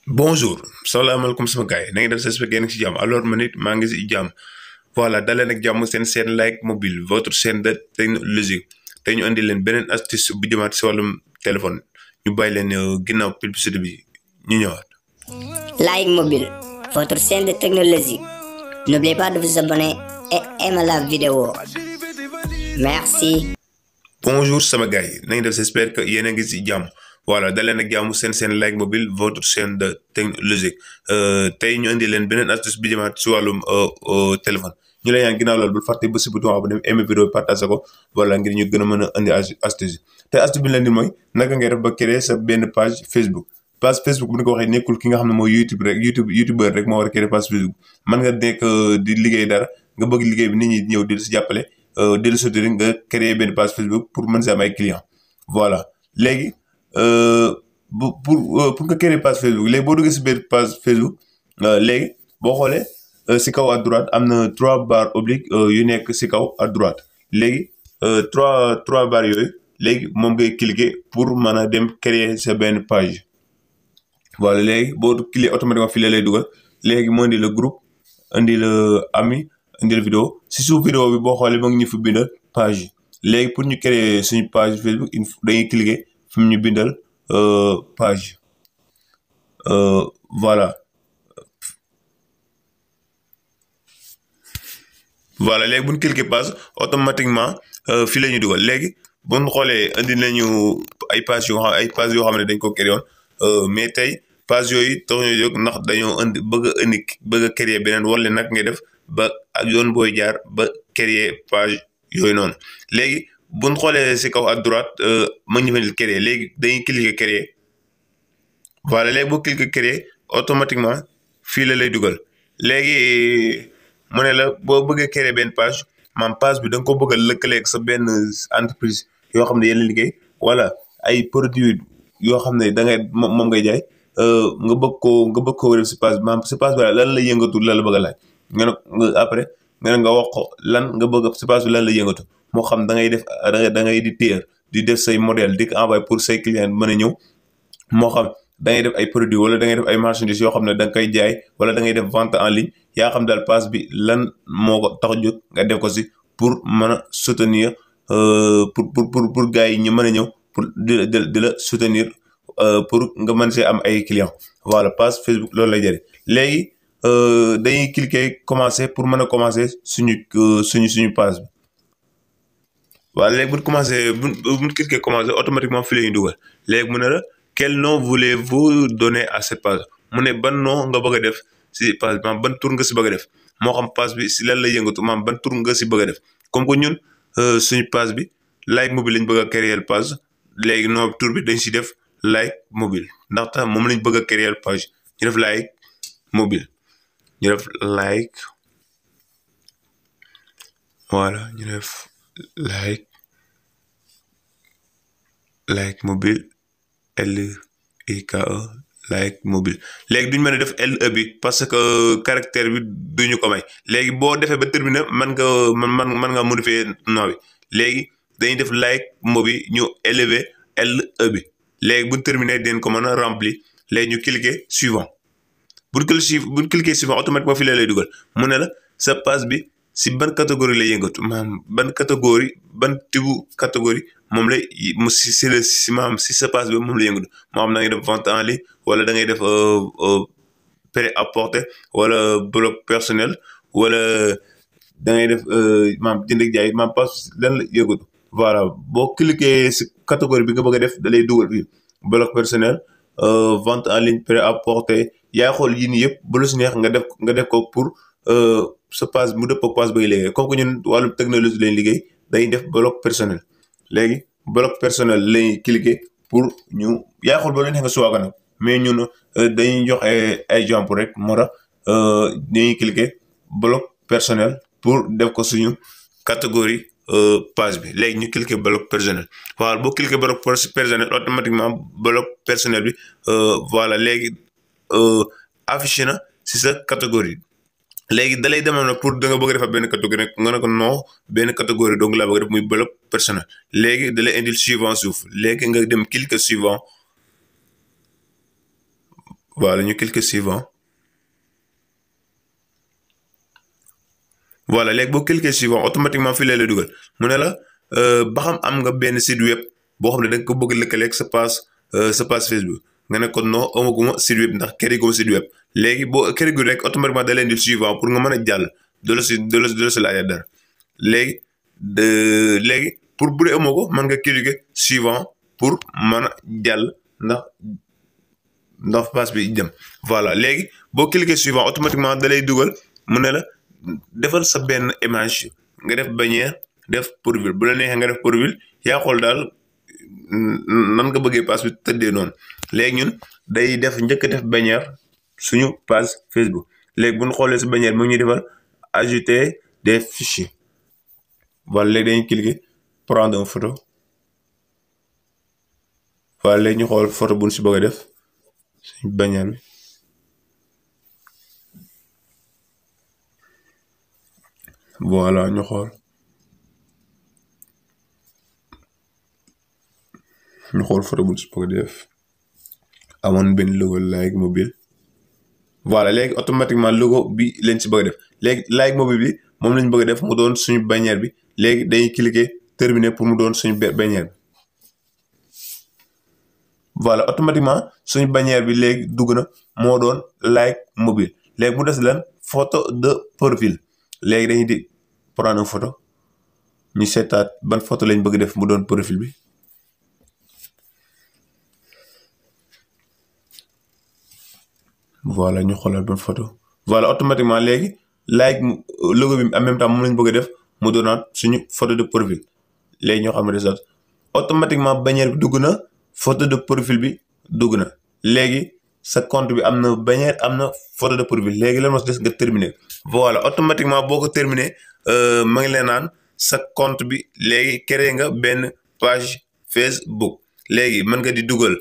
Bonjour salaamaaleykum sama gars yi na ngeen def j'espère que yéen a ngi si jàmm alors man it maa ngi si jàmm voilà daleen ak jàmm seen Like Mobile votre chaîne de technologie tey ñu andi leen beneen astuce bu jëmaat si wàllum téléphone ñu bàyyi leen ginnaaw publicité bi ñu ñëwaat. Like Mobile, votre chaîne de technologie. N'oubliez pas de vous abonner et aimer la vidéo. Merci. Bonjour sama gars yi na ngeen def j'espère que yéen a ngi si jàmm. voilà daleen ak jàmm seen Like Mobile votre chaîne de technologie tey ñu indi leen beneen astuce bi jëmaat si wàllum téléphone ñu lay ñaan ginnaaw loolu bul fàtte ba si bouton abonné aimé vidéo partage ko voilà ngir ñu gën a mën a indi astuce te astuce bi ñu leen di mooy naka ngay def ba créer sa benn page Facebook. page Facebook bu ñu ko waxee nekkul ki nga xam ne mooy YouTube rek youtubeur rek moo war a créer page Facebook mën nga nekk di liggéey dara nga bëgg liggéey bi nit ñi ñëw di la si jàppale di la soutenir nga créer benn page Facebook pour mën si am ay clients voilà léegi. pour nga créer page Facebook léegi boo duggee si biir page Facebook léegi boo xoolee si kaw à droite am na 3 barres obliques yu nekk si kaw à droite léegi 3 barres yooyu léegi moom ngay cliquer pour mën a dem créer sa benn page voilà léegi boo cliquer automatiquement fii la lay dugal léegi moo indi la groupe indi la ami indi la vidéo si suuf vidéo bi boo xoolee ba ngi ñu fi bindal page yi léegi pour ñu créer suñu page Facebook dañuy cliquer fi mu ñu bindal page voilà léegi bu ñu cliquer page automatiquement fii la ñuy dugal léegi bu ñu xoolee indi nañu ay page yoo xam ne dañ ko créé woon mais tey page yooyu tax ñu jóg ndax dañoo bëgg a créer beneen wala nag ngay def ba ak yoon booy jaar ba créer page yooyu noonu léegi bu ñu xoolee si kaw à droite ma ñu fa créer léegi dañuy cliquer créer voilà léegi boo cliquer créer automatiquement fii la lay dugal léegi mu ne la boo bëggee créer benn page maam page bi da nga ko bëgg a lëkkaleeg sa benn entreprise yoo xam ne yéen liggéey wala ay produits yoo xam ne da ngay moom ngay jaay nga bëgg koo wér si page bi maam si page bi lan la yëngatu lan la bëgg a laaj après nga wax ko lan nga bëgg si page bi lan la yëngatu moo xam da ngay def da ngay di téer di def say modèle di ko envoyé pour say client mën a ñëw moo xam da ngay def ay produits wala da ngay def ay marchandises yoo xam ne da nga koy jaay wala da ngay def vente en ligne yaa xam daal page bi lan moo ko tax a jóg nga def ko si pour mën a soutenir pour gars yi ñu mën a ñëw pour di la soutenir pour nga mën see am ay clients voilà page Facebook loolu lay jëriñ léegi dañuy cliquer commencer pour mën a commencer suñu page bi. waaw léegi bu ñu commencé bu ñu cliquer commencer automatiquement fii la ñuy dugal léegi mu ne la quel nom voulez-vous donner à cette page mu ne ban nom nga bëgg a def si page bi maanaam ban tur nga si bëgg a def moo xam page bi si lan la yëngatu maanaam ban tur nga si bëgg a def comme que ñun suñu page bi Like Mobile lañ bëgg a créer page léegi nom tur bi dañ si def Like Mobile ndaxte moom lañ bëgg a créer page ñu def Like Mobile ñu def like voilà ñu def Like Mobile LIKE Like Mobile léegi duñu mën a def LE bi parce que caractère bi duñu ko may léegi boo defee ba terminé mën nga modifier nom bi léegi dañuy def Like Mobile ñu élever LE bi léegi buñ terminé den ko mën a remplir léegi ñu cliquer suivant buñ cliquer suivant automatiquement fii la lay dugal mu ne la sa page bi si ban catégorie la yëngatu maanaam ban tibu catégorie moom lay maanaam si sa page bi moom la yëngatu moo xam da ngay def vente en ligne wala da ngay def prêt-à-porter wala blog personnel wala da ngay def maanaam jënd ak jaay maanaam page lan la yëngatu voilà boo cliquer si catégorie bi nga bëgg a def da lay dugal fii blog personnel vente en ligne prêt-à-porter yaa xool yii nii yëpp bu la si neex nga def ko pour sa page mu dëppoo ak page bay liggéey comme que ñun wàllum technologie lañ liggéey dañuy def blog personnel léegi blog personnel lañuy cliquer pour ñu yaa xool ba la neex nga suwaaga nag mais ñun dañuy jox ay exemple rek moo tax dañuy cliquer blog personnel pour def ko suñu catégorie page bi léegi ñu cliquer blog personnel voilà boo cliquer blog personnel automatiquement blog personnel bi voilà léegi affiché na si sa catégorie léegi da lay demal na pour da nga bëgg a defar benn catégorie rek nga ne ko non benn catégorie donc laa bëgg a def muy blog personnel léegi da lay indil suivant suuf léegi nga dem cliquer suivant voilà ñu cliquer suivant. voilà léegi boo cliquer suivant automatiquement fii lay la dugal mu ne la ba xam am nga benn site web boo xam ne da nga ko bëgg lëkkaleeg sa page Facebook nga ne kon non amaguma site web ndax créé guma site web léegi boo créé gu rek automatiquement da leen di suivant pour nga mën a jàll de la si laajee dara léegi pour bu dee amoo ko mën nga cliquer suivant pour mën a jàll ndax page bi jëm voilà léegi boo cliquer suivant automatiquement da lay dugal mu ne la defal sa benn image nga def bannière def profil bu la neexee nga def profil yaa xool daal nan nga bëggee page bi tëddee noonu léegi ñun day def njëkk def bannière suñu page Facebook léegi bu ñu xoolee si bannière mu ngi ñuy defal ajouter des fichiers voilà léegi dañuy cliquer prendre une photo voilà léegi ñu xool photo bu ñu si bëgg a def suñu bannière bi voilà ñu xool photo bu ñu si bëgg a def amoon benn logo Like Mobile voilà léegi automatiquement logo bi lañ si bëgg a def léegi Like Mobile bi moom lañ bëgg a def mu doon suñu bannière bi léegi dañuy cliquer terminer pour mu doon suñu bannière bi voilà automatiquement suñu bannière bi léegi dugg na moo doon Like Mobile léegi mu des lan photo de profil léegi dañuy di prendre une photo ñu seetaat ban photo lañ bëgg def mu doon profil bi voilà ñu xoolal ban photo voilà automatiquement léegi logo bi en même temps moom lañ bëgg a def mu doonaat suñu photo de profil léegi ñoo xam ne des automatiquement bannière bi dugg na photo de profil bi dugg na léegi sa compte bi am na bannière am na photo de profil léegi lan moo des nga terminer voilà automatiquement boo ko terminer ma ngi leen naan sa compte bi léegi créé nga benn page Facebook léegi mën nga di dugal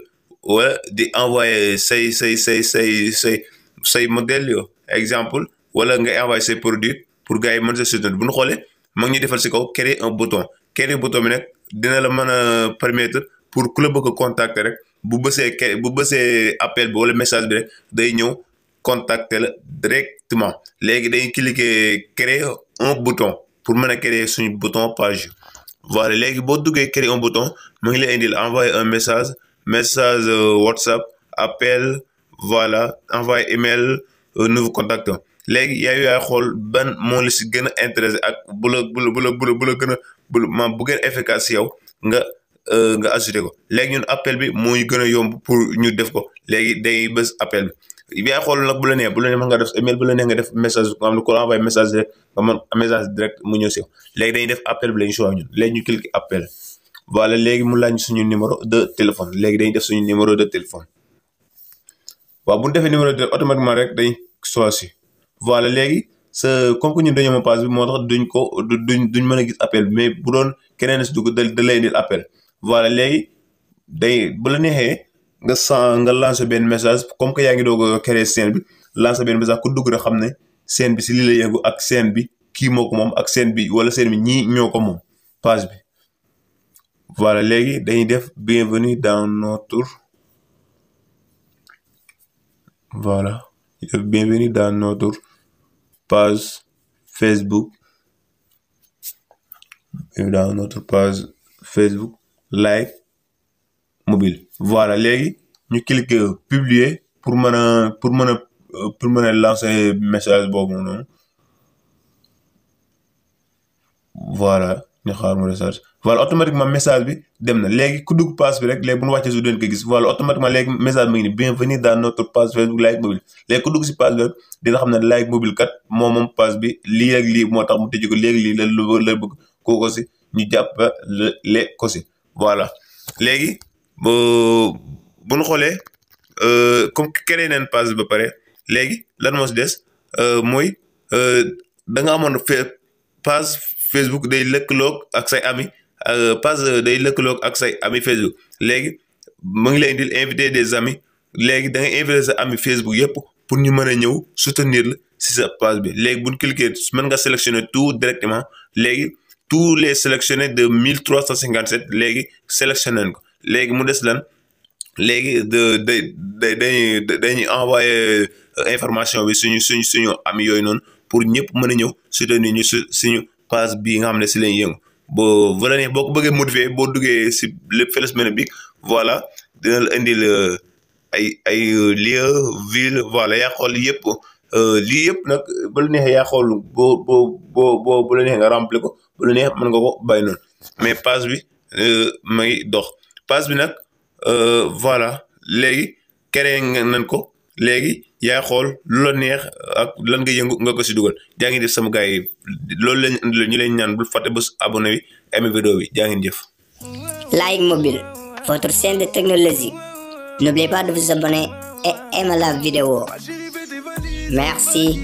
wala di envoyer say modèle yo exemple wala nga envoyer say produit pour gars yi mën sa soutenir bu ñu xoolee ma ngi ñuy defal si kaw créer un bouton bi nag dina la mën a permettre pour ku la bëgg a contacter rek bu bësee appel bi wala message bi rek day ñëw contacter la directement léegi dañuy cliquer créer un bouton pour mën a créer suñu bouton page voilà léegi boo duggee créer un bouton mu ngi lay indil envoyer un message WhatsApp appel voilà envoyer email nouveau contact léegi yaay xool ban moo la si gën a intéressé ak bu la gën a bu gën a efficace si yow nga ajouté ko léegi ñun appel bi moo ñu gën a yomb pour ñu def ko léegi day bës appel bi yaay xool nag bu la neex mën nga def email bu la neex nga def message nga xam ne ko envoyé message rek nga mën message direct mu ñëw si yow léegi dañuy def appel bi lañu choix ñun léegi ñu cliquer appel voilà léegi mu laaj suñu numéro de téléphone léegi dañuy def suñu numéro de téléphone waaw bu ñu defee numéro de téléphone automatiquement rek dañ choisir voilà léegi comme que ñun dañoo ma page bi moo tax duñ mën a gis appel bi mais bu doon keneen si dugg da lay indil appel voilà léegi bu la neexee nga lancer benn message comme que yaa ngi doog a créer scène bi lancer benn message ku dugg rek xam ne scène bi si lii la yëngu ak scène bi kii moo ko moom ak scène bi wala scène bi ñii ñoo ko moom page bi voilà léegi dañuy def bienvenue dans notre voilà bienvenue dans notre page Facebook Like Mobile voilà léegi ñu cliquer publier pour mën a lancer message boobu noonu voilà ñu xaar mu message voilà automatiquement message bi dem na léegi ku dugg page bi rek léegi bu ñu wàccee su den ko gis voilà automatiquement léegi message bi ngi ni bienvenue dans notre page Facebook Like Mobile léegi ku dugg si page bi rek dina xam ne Like Mobile kat moom page bi lii ak lii moo tax mu tëj ko léegi lii la bëgg koo si ñu jàppale ko si voilà léegi bu ñu xoolee comme créé neen page ba pare léegi lan moo si des mooy da nga amoon page Facebook day lëkkaloog ak say ami page day lëkkaloog ak say ami Facebook léegi mu ngi lay indil invité des amis léegi da ngay invité sa ami Facebook yëpp pour ñu mën a ñëw soutenir la si sa page bi léegi bu ñu cliquer mën nga sélectionner tout directement léegi tous les sélectionnés de 1357 léegi sélectionné ko léegi mu des lan léegi dañuy envoyé information bi suñu am yooyu noonu pour ñëpp mën a ñëw soutenir ñu suñu page bii nga xam ne si lañ yëngu boo bu la neex boo ko bëggee modifier boo duggee si lépp Felez menu bi voilà dina la indil ay lieu ville voilà yaa xool yëpp lii yëpp nag bu la neexee yaa xool bu la neexee nga remplir ko bu la neexee mën nga ko bàyyi noonu mais page bi may dox page bi nag voilà léegi créé nañ ko léegi yaa xool lu la neex ak lan nga yëngu nga ko si dugal jaa ngi def sama gars yi loolu lañ indi ñu leen ñaan bul fàtte bés abonné bi aimé vidéo bi jaa ngeen jëf. Like Mobile, votre chaîne de technologie. N'oubliez pas de vous abonner et aimer la vidéo. Merci.